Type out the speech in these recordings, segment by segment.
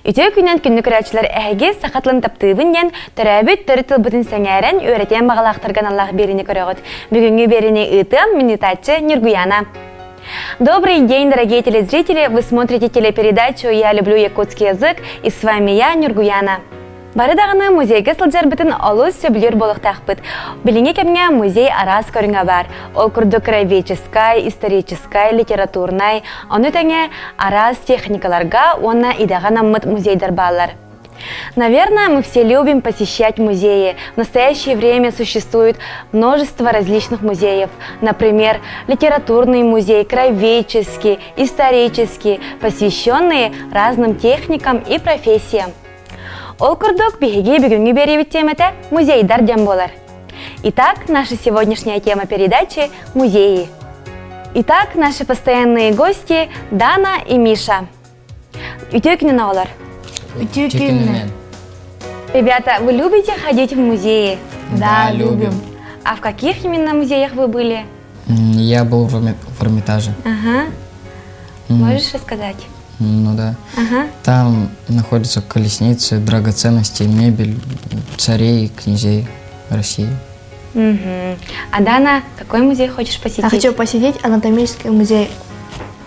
Үтүө күнүнэн күндү көрөөччүлэр эһиги саха тылын таптыыбын диэн төрөөбүт төрүт тылбытын сэҥээрэн үөрэтиэн баҕалаахтарга аналлаах биэриини көрөҕүт. Бүгүҥҥү биэриини ыытыам мин ыытааччы Ньургуяна. Добрый день, дорогие телезрители! Вы смотрите телепередачу «Я люблю якутский язык» и с вами я, Ньургуяна. Бары даҕаны музейга сылдьарбытын олус сөбүлүүр буолуохтаахпыт. Билиҥҥи кэмҥэ музей араас көрүҥэ баар. Ол курдук краеведческай, историческай, литературнай, ону тэҥэ араас техникаларга уонна идэҕэ анаммыт музейдар бааллар. Наверное, мы все любим посещать музеи. В настоящее время существует множество различных музеев. Например, литературный музей, краеведческий, исторический, посвященные разным техникам и профессиям. Ол курдук, биһиги бүгүҥҥү биэриибит тиэмэтэ музейдар диэн буолар. Итак, наша сегодняшняя тема передачи – музеи. Итак, наши постоянные гости Дана и Миша. Үтүө күнүн оҕолор. Үтүө күнүнэн. Ребята, вы любите ходить в музеи? Да, любим. А в каких именно музеях вы были? Я был в Эрмитаже. Ага. Можешь рассказать? Ну да. Ага. Там находятся колесницы, драгоценности, мебель царей и князей России. Угу. А Дана, какой музей хочешь посетить? Я хочу посетить анатомический музей.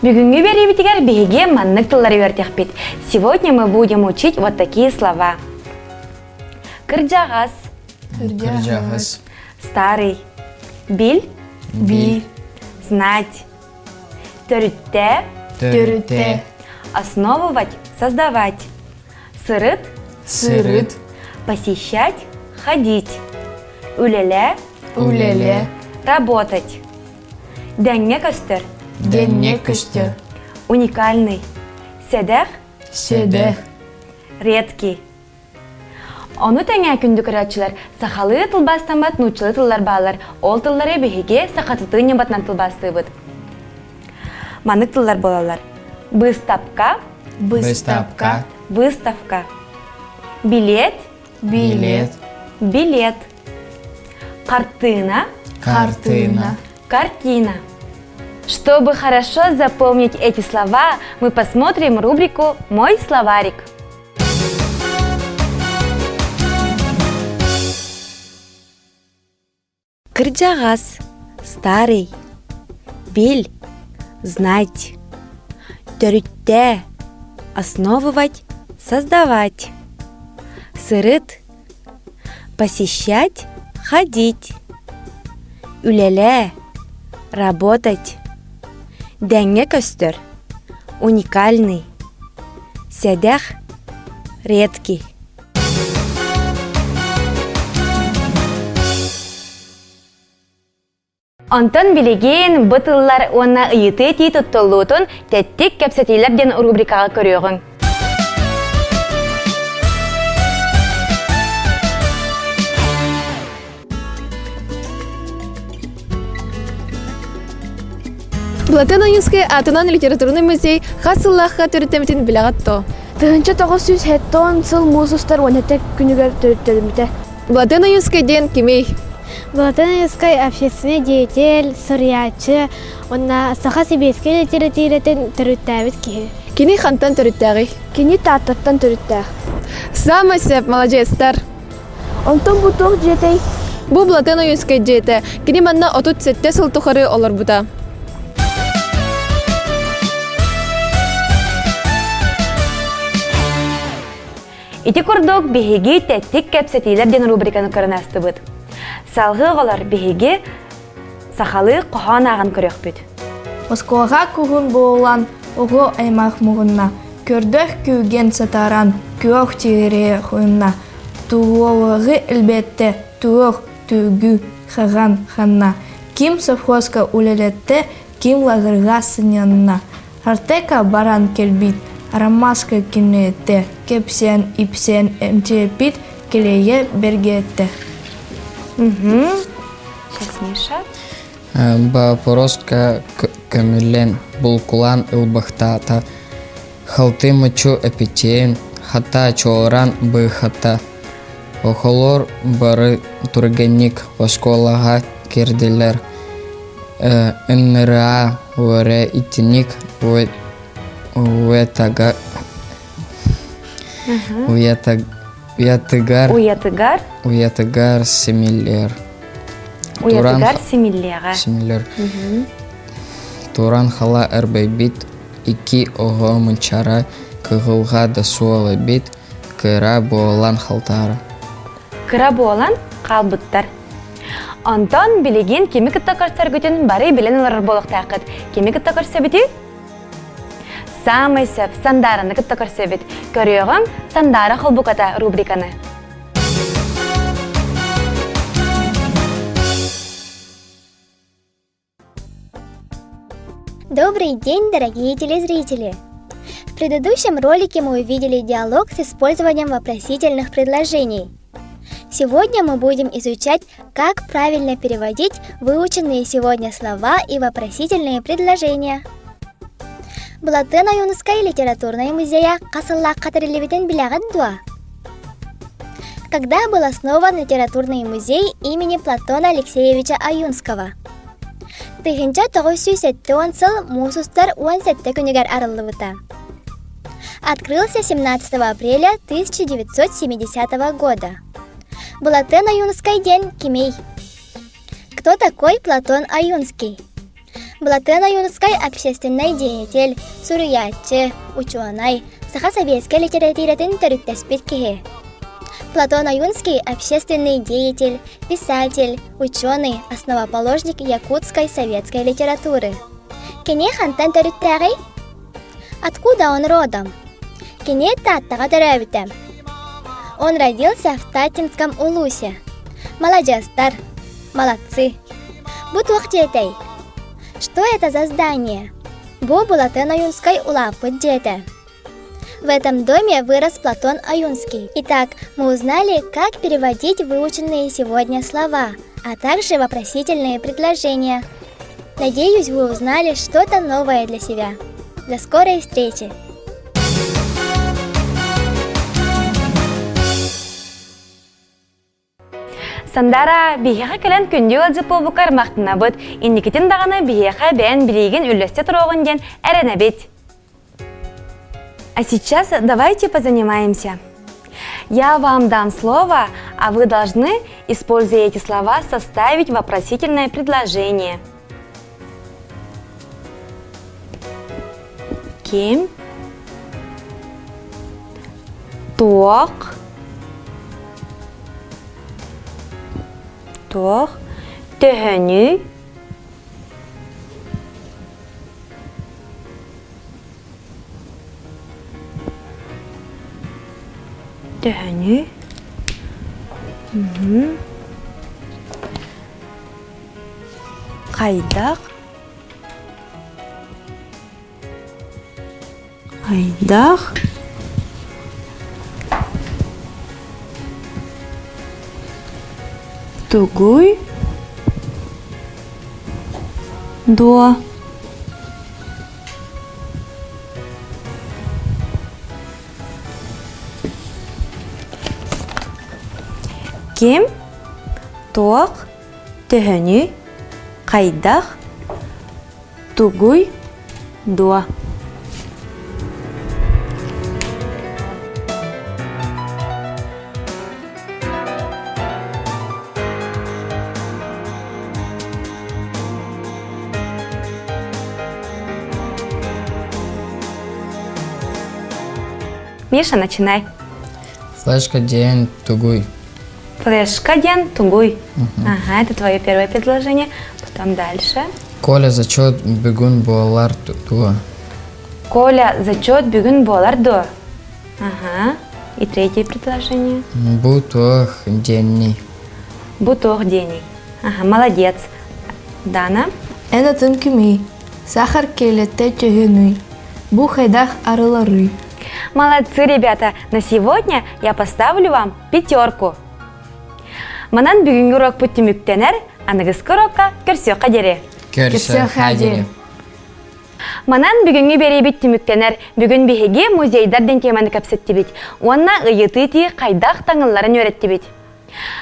Бүгүҥҥү биэриибитигэр биһиги маннык тыллары үөрдехпит. Сегодня мы будем учить вот такие слова. Кырдьаҕас. Кырдьаҕас. Старый. Бил. Бил. Знать. Төрүттэ. Төрүттэ. Основывать, создавать. Сырыт. Сырыт. Посещать, ходить. Үлэлэ. Үлэлэ. Работать. Дэҥҥэ көстөр. Дэҥҥэ көстөр. Уникальный. Сэдэх. Сэдэх. Редкий. Ону тэҥэ күндү көрөөччүлэр сахалыы тылбаастаммат нууччалыы тыллар бааллар. Ол тыллары биһиги сахатытыы ньыматынан тылбаастыыбыт. Маннык тыллар буолаллар. Быыстапка. Быыстапка. Выставка. Билет. Билет. Билет. Картина. Картина. Картина. Чтобы хорошо запомнить эти слова, мы посмотрим рубрику «Мой словарик». Кырдьаҕас, старый, бил, знать, төрүттээ, основывать, создавать, сырыт, посещать, ходить, үлэлээ, работать, дэҥҥэ көстөр, уникальный, сэдэх, редкий. Онтон билигин бу тыллар уонна ыйытыы этии туттуллуутун тэттик кэпсэтиилэр диэн рубрикаҕа көрүөҕүҥ. Платон Ойуунскай аатынан литературный музей хас сыллаахха төрүттэммитин билэҕит дуо? 1970 сыл муус устар 17 күнүгэр төрүттэммитэ. Платон Ойуунскай диэн кимий? Платон Ойуунскай общественный деятель, суруйааччы уонна саха сэбиэскэй литературатын төрүттээбит киһи. Кини хантан төрүттээҕий? Кини Тааттаттан төрүттээх. Саамай сөп, маладьыастар! Онтон бу туох дьиэтэй? Бу Платон Ойуунскай дьиэтэ. Кини манна 37 сыл тухары олорбута. Ити курдук биһиги тэттик кэпсэтиилэр диэн рубриканы көрөн аастыбыт. Салгыы оҕолор биһиги сахалыы хоһоон ааҕан көрүөхпүт. Оскуолаҕа куһун буолан оҕо аймах муһунна, көрдөөх күүгэн сатаран күөх тиэрэ хуйунна, туолаҕы элбэттэ, туох түгү хаҕан ханна, ким совхозка үлэлэттэ, ким лагерга сынньанна, Артека баран кэлбит, Ромашка киниэтэ, кэпсээн ипсээн эмтиэппит кэлэйэ бэргээтэ. Угу. Сейчас, Миша. Боппуруоска көмүллэн, булкулаан ылбахтаата, халты мучу эпитиэн, хата чуолаан быыхата. Оҕолор бары түргэнник оскуолаҕа киирдилэр. Ыҥыраа уөрэ итинник уэтага. Уятыгар Уятыгар Уятыгар симиллер. Уятыгар симиллиэҕэ. Симиллер. Туран хала эрбэйбит икки оҕо мунчара кыһылга да суол эбит, кыра буолан халтаара. Кыра буолан хаалбыттар. Онтон билигин кими кытта көрсөргүтүн бары билэн олорор буолуохтааххыт. Кими кытта көрсөбүтүй? Саамай сөп Сандаараны кытта көрсөбүт. Көрүөҕүҥ Сандаара холбуката рубриканы. Добрый день, дорогие телезрители! В предыдущем ролике мы увидели диалог с использованием вопросительных предложений. Сегодня мы будем изучать, как правильно переводить выученные сегодня слова и вопросительные предложения. Былатыан Ойуунускай литературнай музейа хас сыллаахха тэриллибитин билэҕит дуо? Когда был основан литературный музей имени Платона Алексеевича Ойунского? 1970 сыл муус устар 17 күнүгэр арыллыбыта. Открылся 17 апреля 1970 года. Былатыан Ойуунускай диэн кимий? Кто такой Платон Ойунский? Былатыан Ойуунускай общественнай деятель, суруйааччы, учуонай, саха советскай литэрэтиирэтин төрүттэспит киһи. Платон Ойунский – общественный деятель, писатель, ученый, основоположник якутской советской литературы. Кини хантан төрүттээҕий? Откуда он родом? Кини Тааттаҕа төрөөбүтэ. Он родился в Татинском улусе. Маладьыастар, молодцы. Бу туох дьиэтэй? Что это за здание? Бу Былатыан Ойуунскай улааппыт дьиэтэ. В этом доме вырос Платон Аюнский. Итак, мы узнали, как переводить выученные сегодня слова, а также вопросительные предложения. Надеюсь, вы узнали что-то новое для себя. До скорой встречи! Сандара, биһиэхэ кэлэн күндү ыалдьыт буолбуккар махтанабыт. Инникитин даҕаны биһиэхэ бэйэн билиигин үллэстэ туруоҕун диэн эрэнэбит. А сейчас давайте позанимаемся. Я вам дам слово, а вы должны, используя эти слова, составить вопросительное предложение. Ким? Туох? Туох? Төһөнүй? Төһөнүй? Хайдах? Хайдах? Тугуй? Дуо? Ким? Туох? Төһөнүй? Хайдах? Тугуй? Дуо? Миша, начинай. Флешка диэн тугуй. Флешка диэн тугуй. Ага, это твое первое предложение. Потом дальше. Коля зачет бүгүн буолар дуо? Коля зачет бүгүн буолар дуо? Ага. И третье предложение. Бу туох диэний. Бу туох диэний. Ага, молодец. Дана. Эн атын кимий? Сахар киэлэтэ төһөнүй? Бу хайдах арыларый? Молодцы, ребята! На сегодня я поставлю вам пятерку. Манан бүгүҥҥү урокпут түмүктэнэр, аныгыскы урокка көрсүөххэ диэри. Көрсүөххэ диэри. Манан бүгүҥҥү биэриибит түмүктэнэр. Бүгүн биһиги музейдар диэн теманы кэпсэттибит. Уонна ыйытыы тии хайдах таҥылларын үөрэттибит.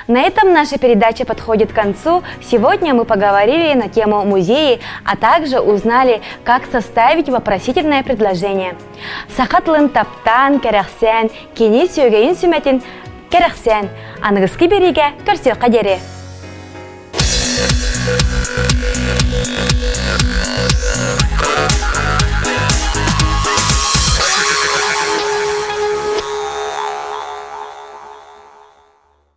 На этом наша передача подходит к концу. Сегодня мы поговорили на тему музеи, а также узнали, как составить вопросительное предложение. Саха тылын таптаан, кэрэхсээн, кини сүөгэйин сүмэтин кэрэхсээн, аныгыскы биэриигэ көрсүөххэ диэри.